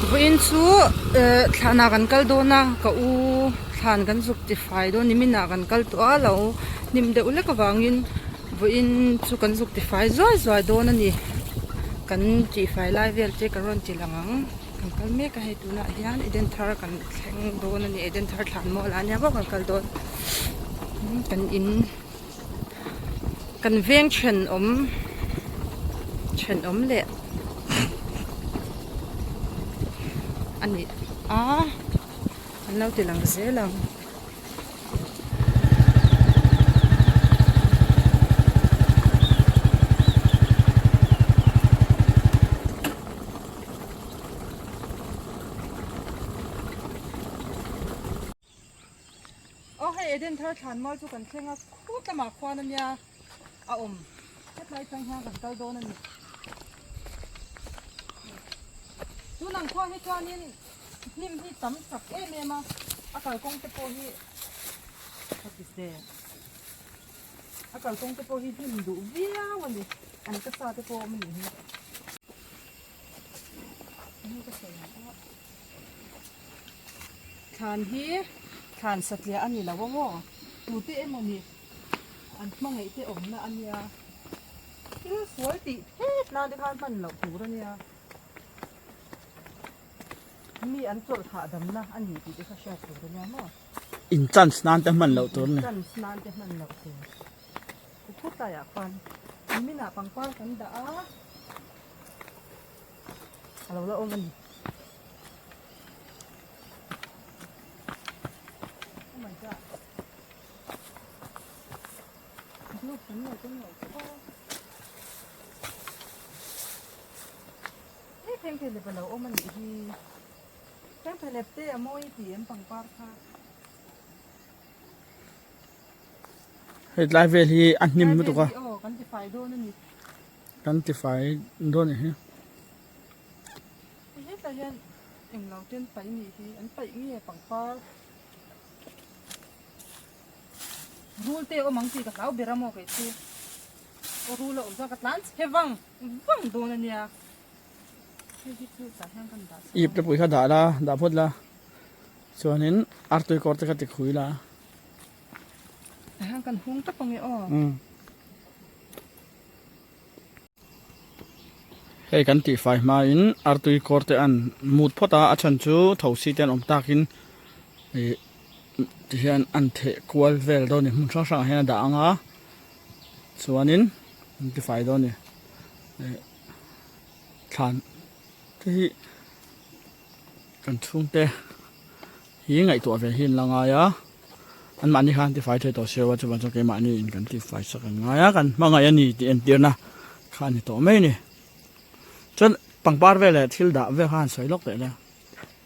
Vawiin chu eh thlanah kan kal dawn a ka u thlan kan zuk tifai dawn ni minah kan kal tawh a lo hnim deuh hlek avangin vawiin chu kan zuk tifai zuai zuai dawn a ni kan tihfai lai vel te ka rawn ti lang ang kan kal mek a hei tunah hian Eden thar kan thleng dawn a ni Eden thar thlan mual ah ania maw kan kal dawn kan in. Kan veng thenawm thenawm leh a ni a an lo ti lang zel ang. Aw hei Eden thar thlan mual chu kan thleng a khut lamah khuan ania a awm hetlai atang hian kan kal dawn a ni tunang khuan hi chuanin hnim hi tam chak em em a a kalkawng te pawh hi what is there a kalkawng te pawh hi hnim duh viau a ni an ka sa te pawh a awm a nih hi. Thlan hi thlan satliah a ni lo a maw? Tute emaw ni an hmangaih te awmna a nia. Thil sual tih phet nan te khan hman loh tur a nia. Mi an chawlh hahdamna a ni tih te kha hriat tur a nia maw? In chance nan te hman loh tur a ni. In chance nan te hman loh tur. Khutlaiah khuan niminah pangpar kan dah a. A lo la awm a ni. Oh my god. Gloves an lo keng lo bawk a. He phengphehlep a lo awm a nih hi. Phengphehlep te a mawi tih em pangpar kha. Hei tlai vel hi a hnim lutuk a. Aw kan tifai dawn a ni. Kan tifai dawn a ni hi. Hetah hian englo te an paih nih hi an paih nge pangpar rul te a awm ang tih ka hlau ber a maw kei chu aw rul a awm chuan ka tlan chhe vang vang dawn a nia hei hi chu tah hian kan dah Ip te pui kha dah la dah phawt la chuanin artui kawr te kha ti khui la. Tah hian kan hung tawp ang e aw. Hei kan tihfai hmain artui kawr te an mut phawt a, a chhan chu thosi te an awm takin ih tihian an theh kual vel dawn a ni hmun hrang hrangah hian a dah ang a chuanin an tifai dawn a ni ih thlan te hi kan chhungte hi ngaihtuah ve hi an la ngai a. Anmahni khan tifai thei tawh sio a, chuvang chuan keimahni in kan tifai sak an ngai a, kan hmangaih a ni tih entirna kha a ni tawh mai a ni. Chuan pangpar vel leh thil dah vel kha han sawi lawk teh le.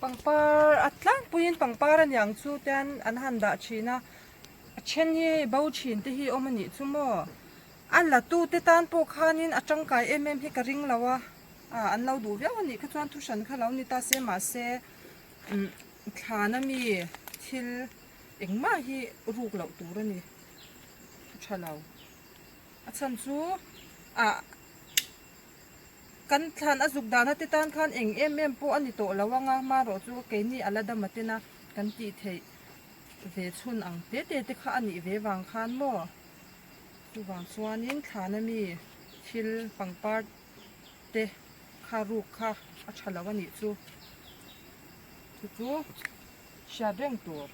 Pangpar a tlangpuiin pangpar a niang chu te an han dah thin a, a then hi hei bo thin te hi awm a nih chu maw? A la tu te tan pawh khanin a tangkai em em hi ka ring lo a, an lo duh viau a nih kha chuan thu hran kha lo ni ta se mahse umm Thlan ami thil engmah hi ruk loh tur a ni, a tha lo. A chhan chu ah kan thlan a zuk dana te tan khan eng em em pawh a ni tawh lo ang a, marawh chu keini a la dam aten a kan tih theih ve chhun ang te te te kha a nih ve vang khan maw? Chuvang chuanin thlan ami thil pangpar te kha ruk kha a tha lo a nih chu. Chu chu hriat reng tur.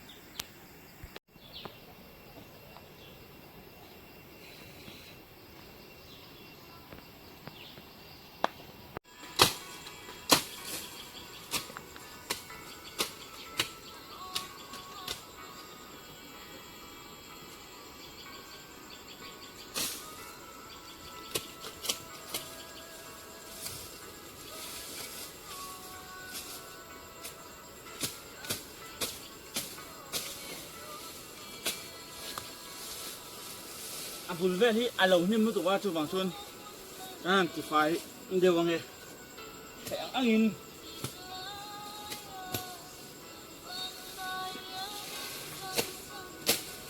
A bul vel hi a lo hnim lutuk a chuvang chuan kan han tifai deuh ang e theih ang angin.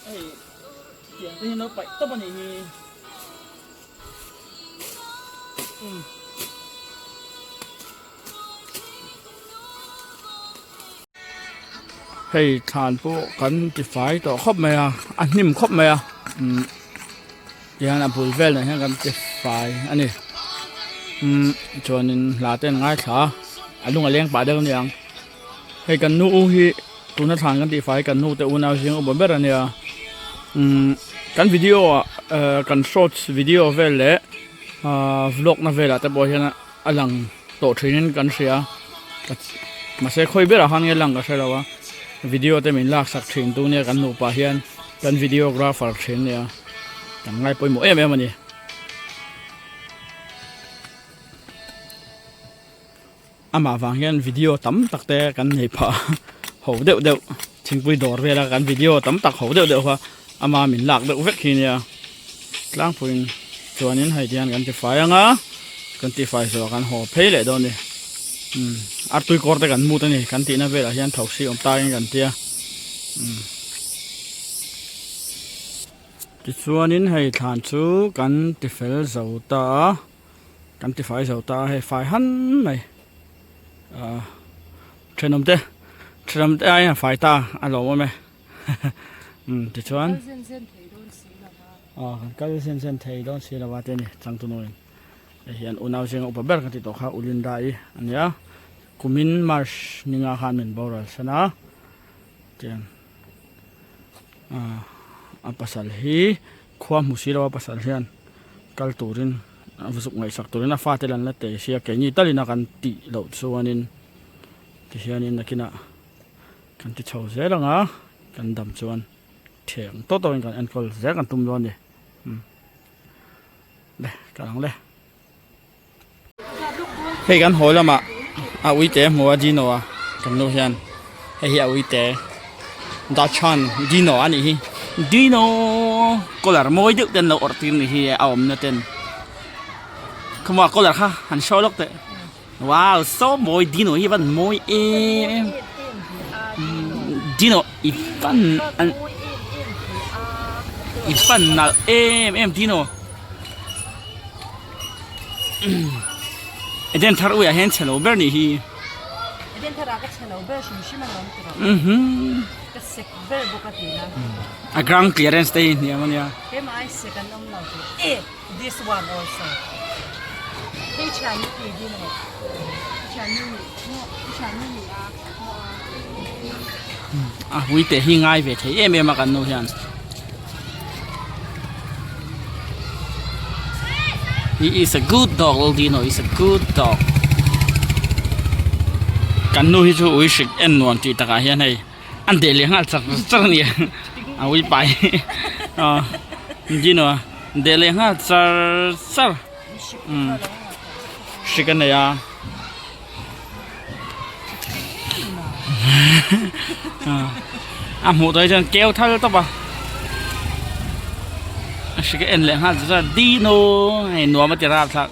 Hei tiang te hi an lo paih tawp a nih hi. Hei thlan pawh kan tifai tawh khawp mai a a hnim khawp mai a umm tihian a bul vel ah hian kan tifai a ni umm chuanin hla te an ngaithla a a lung a leng pah deuh a niang hei kan nu u hi tuna thlan kan tihfai kan nu te unau zing upa ber a nia umm kan video ah ehh kan shorts video vel leh ahh vlog na velah te pawh hian a lang. Tawh thinin kan hria mahse khawi berah khan nge lang ka hre lo a video te min lak sak thin tu nia kan nupa hian kan videographer thin nia kan ngai pawimawh em em a ni. Amah vang hian video tam tak te kan nei phah a ho deuh deuh thingpui dawr vela kan video tam tak ho deuh deuh kha ama min lak deuh vek hi nia. Tlangpuiin chuanin hei tihian kan tifai ang a, kan tifai zawh kan haw phei leh dawn a ni. Umm artui kawr te kan mut a ni kan tihna velah hian thosi awm takin kan tia. Umm tichuanin hei thlan chu kan tifel zo ta a, kan tifai zo ta a hei fai han mai ah thenawm te thenawm te aiin a fai ta a lawmawm e. Umm tichuan aw kan kal zen zen thei dawn si lo a te a ni changtu nuin hei hian unau zinga upa ber ka ti tawh kha u Linda i a nia kumin March ninga khan min boral san a tiang ah a pasal hi khua hmu si lo a pasal hian kal turin a zuk ngaihsak turin a fate lan la tei sia keini talin a kan tih loh chuanin tihianin nakinah. Kan ti chho zel ang a, kan dam chuan theng tawh tawhin kan enkawl zel kan tum dawn a ni. Umm le kal ang le. Hei kan haw lamah a uite hmu a Dino a kan nu hian hei hi a uite Dachshund Dino a nih hi Dino collar mawi deuh ten lo awrh tir ni hi a awmna ten khawmaw a collar kha han show lawk teh. Wow so mawi Dino hi van mawi em Dino i van i van nalh em em Dino Eden thar uiah hian chhe lo ber nih hi Eden thar ah ka chhe lo ber hrim hrim a lawm tawh ka sek ber bawk a tina a ground clearance te hi hniam ania hema ai sek an awm lo tih e This one also. Hei thian nu ni din rawh. Thian nu ni thian nu ni a. A hui te hi ngai ve thei em em a kan nu hian. He is a good dog, little Dino is a good dog. Kan nu hi chu ui hrik en nuam tih takah hian hei an deh leh nghal char char a ni a ui pai Dino a. Deh leh nghal char char umm hrik a nei a a hmuh tawh hi chuan keu thal tawp a a hrik a en leh nghal char char a dino hei nuam a ti rap thlak.